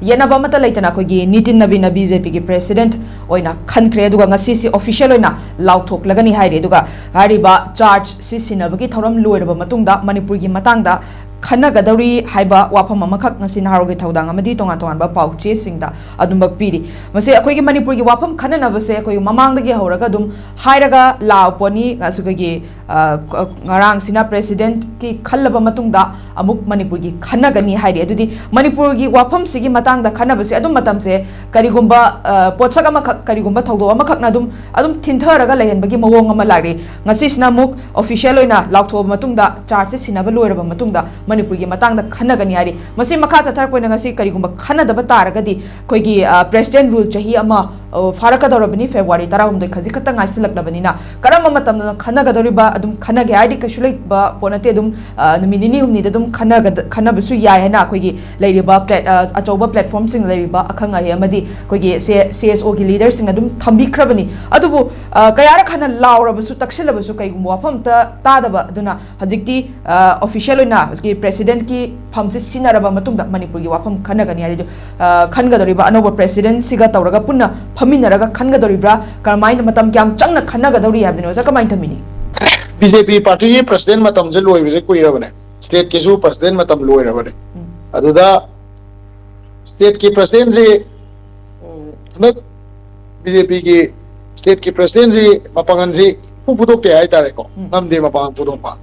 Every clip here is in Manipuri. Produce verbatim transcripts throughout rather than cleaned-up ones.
ꯌꯦꯠꯅꯕ ꯑꯃꯠꯇ ꯂꯩꯇꯅ ꯑꯩꯈꯣꯏꯒꯤ ꯅꯤꯇꯤꯟ ꯅꯕꯤꯟꯅ ꯕꯤ ꯖꯦ ꯄꯤꯒꯤ ꯄ꯭ꯔꯦꯁꯤꯗꯦꯟꯠ ꯑꯣꯏꯅ ꯈꯟꯈ꯭ꯔꯦ꯫ ꯑꯗꯨꯒ ꯉꯁꯤꯁꯤ ꯑꯣꯐꯤꯁꯤꯌꯦꯜ ꯑꯣꯏꯅ ꯂꯥꯎꯊꯣꯛꯂꯒꯅꯤ ꯍꯥꯏꯔꯤ꯫ ꯑꯗꯨꯒ ꯍꯥꯏꯔꯤꯕ ꯆꯥꯔꯖꯁꯤ ꯁꯤꯟꯅꯕꯒꯤ ꯊꯧꯔꯝ ꯂꯣꯏꯔꯕ ꯃꯇꯨꯡꯗ ꯃꯅꯤꯄꯨꯔꯒꯤ ꯃꯇꯥꯡꯗ ꯈꯟꯅꯒꯗꯧꯔꯤ ꯍꯥꯏꯕ ꯋꯥꯐꯝ ꯑꯃꯈꯛ ꯉꯁꯤ ꯅꯍꯥꯔꯣꯜꯒꯤ ꯊꯧꯗꯥꯡ ꯑꯃꯗꯤ ꯇꯣꯉꯥꯟ ꯇꯣꯉꯥꯟꯕ ꯄꯥꯎ ꯆꯦꯁꯤꯡꯗ ꯑꯗꯨꯃꯛ ꯄꯤꯔꯤ꯫ ꯃꯁꯤ ꯑꯩꯈꯣꯏꯒꯤ ꯃꯅꯤꯄꯨꯔꯒꯤ ꯋꯥꯐꯝ ꯈꯟꯅꯅꯕꯁꯦ ꯑꯩꯈꯣꯏꯒꯤ ꯃꯃꯥꯡꯗꯒꯤ ꯍꯧꯔꯒ ꯑꯗꯨꯝ ꯍꯥꯏꯔꯒ ꯂꯥꯛꯄꯅꯤ꯫ ꯑꯩꯈꯣꯏꯒꯤ, ꯑ, ꯉꯔꯥꯡꯁꯤꯅ ꯄ꯭ꯔꯦꯁꯤꯗꯦꯟꯠꯀꯤ ꯈꯜꯂꯕ ꯃꯇꯨꯡꯗ ꯑꯃꯨꯛ ꯃꯅꯤꯄꯨꯔꯒꯤ ꯈꯟꯅꯒꯅꯤ ꯍꯥꯏꯔꯤ꯫ ꯑꯗꯨꯗꯤ ꯃꯅꯤꯄꯨꯔꯒꯤ ꯋꯥꯐꯝꯁꯤꯒꯤ ꯃꯇꯥꯡꯗ ꯈꯟꯅꯕꯁꯦ ꯑꯗꯨꯝ ꯃꯇꯝꯁꯦ ꯀꯔꯤꯒꯨꯝꯕ, ꯑ, ꯄꯣꯠꯁꯛ ꯑꯃꯈꯛ, ꯀꯔꯤꯒꯨꯝꯕ ꯊꯧꯗꯣꯛ ꯑꯃꯈꯛꯅ ꯑꯗꯨꯝ, ꯑꯗꯨꯝ ꯊꯤꯟꯊꯔꯒ ꯂꯩꯍꯟꯕꯒꯤ ꯃꯑꯣꯡ ꯑꯃ ꯂꯥꯛꯂꯤ꯫ ꯉꯁꯤꯁꯤꯅ ꯑꯃꯨꯛ ꯑꯣꯐꯤꯁꯤꯌꯦꯜ ꯑꯣꯏꯅ ꯂꯥꯎꯊꯣꯛꯑꯕ ꯃꯇꯨꯡꯗ ꯆꯥꯔꯖꯁꯦ ꯁꯤꯟꯅꯕ ꯂꯣꯏꯔꯕ ꯃꯇꯨꯡꯗ ꯃꯅꯤꯄꯨꯔꯒꯤ ꯃꯇꯥꯡꯗ ꯈꯟꯅꯒꯅꯤ ꯍꯥꯏꯔꯤ꯫ ꯃꯁꯤ ꯃꯈꯥ ꯆꯠꯊꯔꯛꯄ ꯑꯣꯏꯅ ꯉꯁꯤ ꯀꯔꯤꯒꯨꯝꯕ ꯈꯟꯅꯗꯕ ꯇꯥꯔꯒꯗꯤ ꯑꯩꯈꯣꯏꯒꯤ, ꯑ, ꯄ꯭ꯔꯦꯁꯤꯗꯦꯟꯠ ꯔꯨꯜ ꯆꯍꯤ ꯑꯃ, ꯑ, ꯐꯥꯔꯛꯀꯗꯧꯔꯕꯅꯤ, ꯐꯦꯕ꯭ꯔꯨꯋꯥꯔꯤ ꯇꯔꯥꯍꯨꯝꯗꯣꯏ ꯈꯖꯤꯛ ꯈꯛꯇ ꯉꯥꯏꯁꯤꯜꯂꯛꯂꯕꯅꯤꯅ ꯀꯔꯝꯕ ꯃꯇꯝꯗ ꯈꯟꯅꯒꯗꯧꯔꯤꯕ, ꯑꯗꯨꯝ ꯈꯟꯅꯒꯦ ꯍꯥꯏꯔꯗꯤ ꯀꯩꯁꯨ ꯂꯩꯕ ꯄꯣꯠ ꯅꯠꯇꯦ꯫ ꯑꯗꯨꯝ, ꯑ, ꯅꯨꯃꯤꯠ ꯅꯤꯅꯤ ꯍꯨꯝꯅꯤꯗ ꯑꯗꯨꯝ ꯈꯟꯅꯒꯗ-, ꯈꯟꯅꯕꯁꯨ ꯌꯥꯏ ꯍꯥꯏꯅ ꯑꯩꯈꯣꯏꯒꯤ ꯂꯩꯔꯤꯕ ꯄ꯭ꯂꯦꯠ-, ꯑ, ꯑꯆꯧꯕ ꯄ꯭ꯂꯦꯠꯐꯣꯝꯁꯤꯡ ꯂꯩꯔꯤꯕ ꯑꯈꯪ ꯑꯍꯩ ꯑꯃꯗꯤ ꯑꯩꯈꯣꯏꯒꯤ ꯁꯤ-, ꯁꯤ ꯑꯦꯁ ꯑꯣꯒꯤ ꯂꯤꯗꯔꯁꯤꯡꯅ ꯑꯗꯨꯝ ꯊꯝꯕꯤꯈ꯭ꯔꯕꯅꯤ꯫ ꯑꯗꯨꯕꯨ, ꯑ, ꯀꯌꯥꯔꯛ ꯍꯥꯟꯅ ꯂꯥꯎꯔꯕꯁꯨ, ꯇꯛꯁꯤꯜꯂꯕꯁꯨ ꯀꯩꯒꯨꯝꯕ ꯋꯥꯐꯝ ꯑꯝꯇ ꯇꯥꯗꯕ꯫ ꯑꯗꯨꯅ ꯍꯧꯖꯤꯛꯇꯤ, ꯑ, ꯑꯣꯐꯤꯁꯤꯌꯦꯜ ꯑꯣꯏꯅ ꯍꯧꯖꯤꯛꯀꯤ ꯄ꯭ꯔꯦꯁꯤꯗꯦꯟꯠꯀꯤ ꯐꯝꯁꯦ ꯁꯤꯟꯅꯔꯕ ꯃꯇꯨꯡꯗ ꯃꯅꯤꯄꯨꯔꯒꯤ ꯋꯥꯐꯝ ꯈꯟꯅꯒꯅꯤ ꯍꯥꯏꯔꯤꯗꯣ, ꯑ, ꯈꯟꯒꯗꯧꯔꯤꯕ ꯑꯅꯧꯕ ꯄ꯭ꯔꯦꯁꯤꯗꯦꯟꯠꯁꯤꯒ ꯇꯧꯔꯒ ꯄꯨꯟꯅ ꯐꯝꯃꯤꯟꯅꯔꯒ ꯈꯟꯒꯗꯧꯔꯤꯕ꯭ꯔꯥ? ꯀꯔꯝꯍꯥꯏꯅ ꯃꯇꯝ ꯀꯌꯥꯝ ꯆꯪꯅ ꯈꯟꯅꯒꯗꯧꯔꯤ ꯍꯥꯏꯕꯗꯨꯅꯤ? ꯑꯣꯖꯥ, ꯀꯃꯥꯏꯅ ꯊꯝꯃꯤꯅꯤ? ꯕꯤ ꯖꯦ ꯄꯤ ꯄꯥꯔꯇꯤꯒꯤ ꯄ꯭ꯔꯦꯁꯤꯗꯦꯟꯠ ꯃꯇꯝꯁꯦ ꯂꯣꯏꯕꯁꯦ ꯀꯨꯏꯔꯕꯅꯦ꯫ ꯁ꯭ꯇꯦꯠꯀꯤꯁꯨ ꯄ꯭ꯔꯦꯁꯤꯗꯦꯟꯠ ꯃꯇꯝ ꯂꯣꯏꯔꯕꯅꯦ꯫ ꯎꯝ꯫ ꯑꯗꯨꯗ ꯁ꯭ꯇꯦꯠꯀꯤ ꯄ꯭ꯔꯦꯁꯤꯗꯦꯟꯠꯁꯤ, ꯎꯝ, ꯍꯟꯗꯛ ꯕꯤ ꯖꯦ ꯄꯤꯒꯤ ꯁ꯭ꯇꯦꯠꯀꯤ ꯄ꯭ꯔꯦꯁꯤꯗꯦꯟꯠꯁꯤ ꯃꯄꯥꯡꯒꯜꯁꯤ ꯏꯐꯨ ꯐꯨꯗꯣꯛꯇꯦ ꯍꯥꯏꯇꯥꯔꯦꯀꯣ꯫ ꯎꯝ꯫ ꯉꯝꯗꯦ ꯃꯄꯥꯡꯒꯜ ꯐꯨꯗꯣꯛꯄ꯫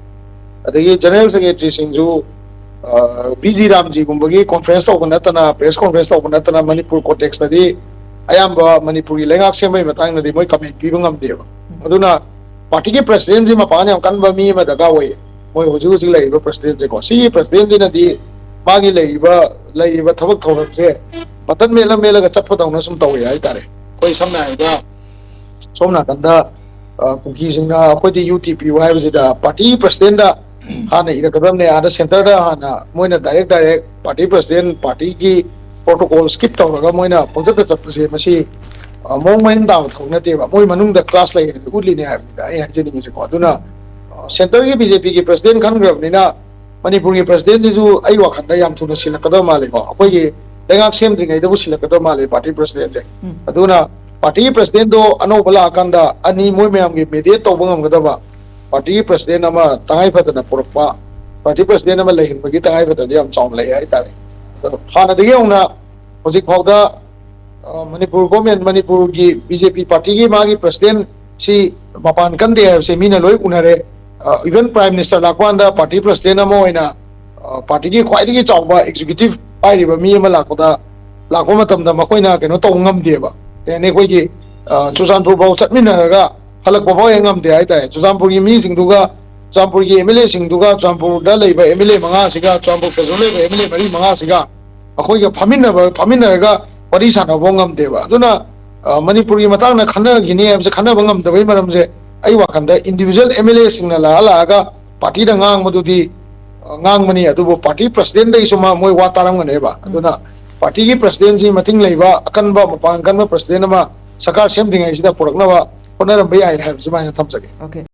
ꯑꯗꯒꯤ ꯖꯦꯅꯔꯦꯜ ꯁꯦꯀ꯭ꯔꯦꯇꯔꯤꯁꯤꯡꯁꯨ, ꯑ, ꯄꯤ ꯖꯤ ꯔꯥꯝꯖꯤꯒꯨꯝꯕꯒꯤ ꯀꯣꯟꯐ꯭ꯔꯦꯟꯁ ꯇꯧꯕ ꯅꯠꯇꯅ, ꯄ꯭ꯔꯦꯁ ꯀꯣꯟꯐ꯭ꯔꯦꯟꯁ ꯇꯧꯕ ꯅꯠꯇꯅ ꯃꯅꯤꯄꯨꯔ ꯀꯣꯟꯇꯦꯛꯁꯇꯗꯤ ꯑꯌꯥꯝꯕ ꯃꯅꯤꯄꯨꯔꯒꯤ ꯂꯩꯉꯥꯛ ꯁꯦꯝꯕꯒꯤ ꯃꯇꯥꯡꯗꯗꯤ ꯃꯣꯏ ꯀꯃꯦꯟ ꯄꯤꯕ ꯉꯝꯗꯦꯕ꯫ ꯎꯝ꯫ ꯑꯗꯨꯅ ꯄꯥꯔꯇꯤꯒꯤ ꯄ꯭ꯔꯦꯁꯤꯗꯦꯟꯠꯁꯤ ꯃꯄꯥꯟ ꯌꯥꯝ ꯀꯟꯕ ꯃꯤ ꯑꯃ ꯗꯔꯀꯥꯔ ꯑꯣꯏꯌꯦ꯫ ꯃꯣꯏ ꯍꯧꯖꯤꯛ ꯍꯧꯖꯤꯛ ꯂꯩꯔꯤꯕ ꯄ꯭ꯔꯦꯁꯤꯗꯦꯟꯠꯁꯦꯀꯣ, ꯁꯤꯒꯤ ꯄ꯭ꯔꯦꯁꯤꯗꯦꯟꯠꯁꯤꯅꯗꯤ ꯃꯥꯒꯤ ꯂꯩꯔꯤꯕ, ꯂꯩꯔꯤꯕ ꯊꯕꯛ ꯊꯧꯔꯝꯁꯦ ꯕꯇꯟ ꯃꯦꯠꯂ ꯃꯦꯠꯂꯒ ꯆꯠꯄꯗꯧꯅ ꯁꯨꯝ ꯇꯧꯋꯦ ꯍꯥꯏꯇꯥꯔꯦ꯫ ꯑꯩꯈꯣꯏ ꯁꯝꯅ ꯍꯥꯏꯔꯕꯗ ꯁꯣꯝ ꯅꯥꯀꯟꯗ, ꯑ, ꯀꯨꯀꯤꯁꯤꯡꯅ ꯑꯩꯈꯣꯏꯗꯤ ꯌꯨ ꯇꯤ ꯄꯤꯌꯨ ꯍꯥꯏꯕꯁꯤꯗ ꯄꯥꯔꯇꯤꯒꯤ ꯄ꯭ꯔꯦꯁꯤꯗꯦꯟꯠꯇ ꯍꯥꯟꯅ ꯏꯔꯛꯀꯗꯕꯅꯦ, ꯑꯥꯗ ꯁꯦꯟꯇꯔꯗ ꯍꯥꯟꯅ ꯃꯣꯏꯅ ꯗꯥꯏꯔꯦꯛ ꯗꯥꯏꯔꯦꯛ ꯄꯥꯔꯇꯤ ꯄ꯭ꯔꯦꯁꯤꯗꯦꯟꯠ, ꯄꯥꯔꯇꯤꯒꯤ ꯄ꯭ꯔꯣꯇꯣꯀꯣꯜ ꯁ꯭ꯀꯤꯞ ꯇꯧꯔꯒ ꯃꯣꯏꯅ ꯄꯪꯆꯠꯇ ꯆꯠꯄꯁꯦ ꯃꯁꯤ, ꯑ, ꯃꯑꯣꯡ ꯃꯔꯤꯟ ꯇꯥꯕ ꯊꯕꯛ ꯅꯠꯇꯦꯕ꯫ ꯃꯣꯏ ꯃꯅꯨꯡꯗ ꯀ꯭ꯂꯥꯁ ꯂꯩ ꯍꯥꯏꯕꯗ ꯑꯩ ꯍꯥꯏꯖꯅꯤꯡꯉꯤꯁꯦꯀꯣ꯫ ꯑꯗꯨꯅ, ꯑ, ꯁꯦꯟꯇꯔꯒꯤ ꯕꯤ ꯖꯦ ꯄꯤꯒꯤ ꯄ꯭ꯔꯦꯁꯤꯗꯦꯟꯠ ꯈꯟꯈ꯭ꯔꯕꯅꯤꯅ ꯃꯅꯤꯄꯨꯔꯒꯤ ꯄ꯭ꯔꯦꯁꯤꯗꯦꯟꯠꯁꯤꯁꯨ ꯑꯩ ꯋꯥꯈꯜꯗ ꯌꯥꯝ ꯊꯨꯅ ꯁꯤꯜꯂꯛꯀꯗꯕ ꯃꯥꯜꯂꯦꯀꯣ꯫ ꯑꯩꯈꯣꯏꯒꯤ ꯂꯩꯉꯥꯛ ꯁꯦꯝꯗ꯭ꯔꯤꯉꯩꯗꯕꯨ ꯁꯤꯜꯂꯛꯀꯗꯕ ꯃꯥꯜꯂꯦ ꯄꯥꯔꯇꯤ ꯄ꯭ꯔꯁꯤꯗꯦꯟꯁꯦ꯫ ꯎꯝ. ꯑꯗꯨꯅ ꯄꯥꯔꯇꯤꯒꯤ ꯄ꯭ꯔꯁꯤꯗꯦꯟꯗꯣ ꯑꯅꯧꯕ ꯂꯥꯛꯑꯀꯥꯟꯗ ꯑꯅꯤ ꯃꯣꯏ ꯃꯌꯥꯝꯒꯤ ꯃꯦꯗꯤꯌꯦꯠ ꯇꯧꯕ ꯉꯝꯒꯗꯕ ꯄꯥꯔꯇꯤꯒꯤ ꯄ꯭ꯔꯁꯤꯗꯦꯟ ꯑꯃ ꯇꯉꯥꯏ ꯐꯗꯅ ꯄꯨꯔꯛꯄ, ꯄꯥꯔꯇꯤ ꯄ꯭ꯔꯁꯤꯗꯦꯟ ꯑꯃ ꯂꯩꯍꯟꯕꯒꯤ ꯇꯉꯥꯏ ꯐꯗꯕꯗꯤ ꯌꯥꯝ ꯆꯥꯎꯅ ꯂꯩ ꯍꯥꯏꯇꯥꯔꯦ꯫ ꯑꯗꯣ ꯍꯥꯟꯅꯗꯒꯤ ꯍꯧꯅ ꯍꯧꯖꯤꯛ ꯐꯥꯎꯗ ꯑ, ꯃꯅꯤꯄꯨꯔ ꯒꯣꯔꯃꯦꯟ, ꯃꯅꯤꯄꯨꯔꯒꯤ ꯕꯤ ꯖꯦ ꯄꯤ ꯄꯥꯔꯇꯤꯒꯤ ꯃꯥꯒꯤ ꯄ꯭ꯔꯁꯤꯗꯦꯟ ꯁꯤ ꯃꯄꯥꯟ ꯀꯟꯗꯦ ꯍꯥꯏꯕꯁꯦ ꯃꯤꯅ ꯂꯣꯏ ꯎꯅꯔꯦ꯫ ꯏꯚꯟ ꯄ꯭ꯔꯥꯏꯝ ꯃꯤꯅꯤꯁꯇꯔ ꯂꯥꯛꯄ ꯀꯥꯟꯗ ꯄꯥꯔꯇꯤ ꯄ꯭ꯔꯁꯤꯗꯦꯟ ꯑꯃ ꯑꯣꯏꯅ ꯑ, ꯄꯥꯔꯇꯤꯒꯤ ꯈ꯭ꯋꯥꯏꯗꯒꯤ ꯆꯥꯎꯕ ꯑꯦꯛꯖꯤꯀ꯭ꯌꯨꯇꯤꯚ ꯄꯥꯏꯔꯤꯕ ꯃꯤ ꯑꯃ ꯂꯥꯛꯄꯗ, ꯂꯥꯛꯄ ꯃꯇꯝꯗ ꯃꯈꯣꯏꯅ ꯀꯩꯅꯣ ꯇꯧꯕ ꯉꯝꯗꯦꯕ꯫ ꯀꯩ ꯍꯥꯏꯅꯤ, ꯑꯩꯈꯣꯏꯒꯤ ꯑ, ꯆꯨꯔꯆꯥꯟꯄꯨꯔ ꯐꯥꯎ ꯆꯠꯃꯤꯟꯅꯔꯒ ꯍꯜꯂꯛꯄ ꯐꯥꯎ ꯍꯦꯛ ꯉꯝꯗꯦ ꯍꯥꯏꯇꯥꯔꯦ꯫ ꯆꯨꯔꯆꯥꯟꯄꯨꯔꯒꯤ ꯃꯤꯁꯤꯡꯗꯨꯒ, ꯆꯨꯔꯆꯥꯟꯄꯨꯔꯒꯤ ꯑꯦꯝ ꯑꯦꯜ ꯑꯦꯁꯤꯡꯗꯨꯒ, ꯆꯨꯔꯆꯥꯟꯄꯨꯔꯗ ꯂꯩꯕ ꯑꯦꯝ ꯑꯦꯜ ꯑꯦ ꯃꯉꯥꯁꯤꯒ, ꯆꯨꯔꯆꯥꯟꯄꯨꯔ ꯀꯦꯟꯗ꯭ꯔꯗ ꯂꯩꯕ ꯑꯦꯝ ꯑꯦꯜ ꯑꯦ ꯃꯔꯤ ꯃꯉꯥꯁꯤꯒ ꯑꯩꯈꯣꯏꯒ ꯐꯝꯃꯤꯟꯅꯕ, ꯐꯝꯃꯤꯟꯅꯔꯒ ꯋꯥꯔꯤ ꯁꯥꯟꯅꯕ ꯉꯝꯗꯦꯕ꯫ ꯑꯗꯨꯅ ꯑ, ꯃꯅꯤꯄꯨꯔꯒꯤ ꯃꯇꯥꯡꯗ ꯈꯟꯅꯈꯤꯅꯤ ꯍꯥꯏꯕꯁꯦ ꯈꯟꯅꯕ ꯉꯝꯗꯕꯒꯤ ꯃꯔꯝꯁꯦ ꯑꯩ ꯋꯥꯈꯜꯗ ꯏꯟꯗꯤꯕꯤꯖꯨꯋꯦꯜ ꯑꯦꯝ ꯑꯦꯜ ꯑꯦꯁꯤꯡꯅ ꯂꯥꯛꯑ ꯂꯥꯛꯑꯒ ꯄꯥꯔꯇꯤꯗ ꯉꯥꯡꯕꯗꯨꯗꯤ ꯑ, ꯉꯥꯡꯕꯅꯤ, ꯑꯗꯨꯕꯨ ꯄꯥꯔꯇꯤ ꯄ꯭ꯔꯁꯤꯗꯦꯟꯗꯒꯤꯁꯨ ꯃꯥ ꯃꯣꯏ ꯋꯥ ꯇꯥꯔꯝꯒꯅꯦꯕ꯫ ꯑꯗꯨꯅ ꯄꯥꯔꯇꯤꯒꯤ ꯄ꯭ꯔꯁꯤꯗꯦꯟꯁꯤ ꯃꯇꯤꯡ ꯂꯩꯕ ꯑꯀꯟꯕ, ꯃꯄꯥꯡꯒꯜ ꯀꯟꯕ ꯄ꯭ꯔꯁꯤꯗꯦꯟ ꯑꯃ ꯁꯔꯀꯥꯔ ꯁꯦꯝꯗ꯭ꯔꯤꯉꯩꯁꯤꯗ ꯄꯨꯔꯛꯅꯕ ꯍꯣꯠꯅꯔꯝꯕ ꯌꯥꯏ ꯍꯥꯏꯕꯁꯤꯃ ꯑꯩꯅ ꯊꯝꯖꯒꯦ꯫ Okay.